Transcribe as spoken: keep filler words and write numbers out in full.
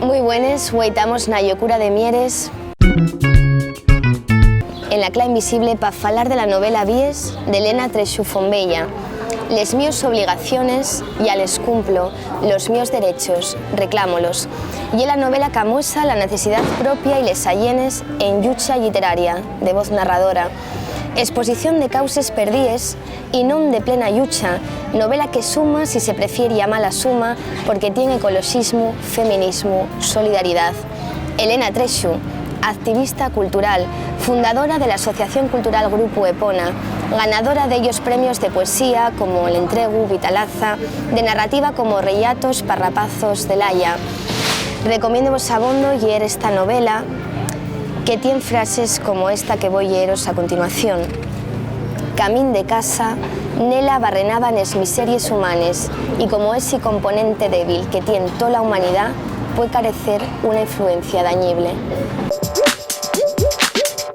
Mui buenes, güei tamos na llocura de Mieres, en la cla invisible, pa falar de la novela Vies, d'Elena Trexu Fombella. Les mios obligaciones, ya les cumplo, los mios derechos, reclámolos. Ye la novela qu'amuesa la necesidá propia y les ayenes en llucha lliteraria, de voz narradora. Esposición de causes perdíes y non de plena llucha, novela que suma, si se prefier llamala suma, porque tien ecoloxismu, feminismu, solidaridá. Elena Trexu, activista cultural, fundadora de la Asociación Cultural Grupu Epona, ganadora dellos premios de poesía como l'Entregu, Vitalaza, de narrativa como Rellatos pa rapazos de l'Haya. Recomiéndovos abondo lleer esta novela, que tien frases como esta que voi lleeros a continuación. Camín de casa, nela barrenaba nes miseries humanes, y como esi componente débil que tien tola humanidá, pue carecer una influencia dañible.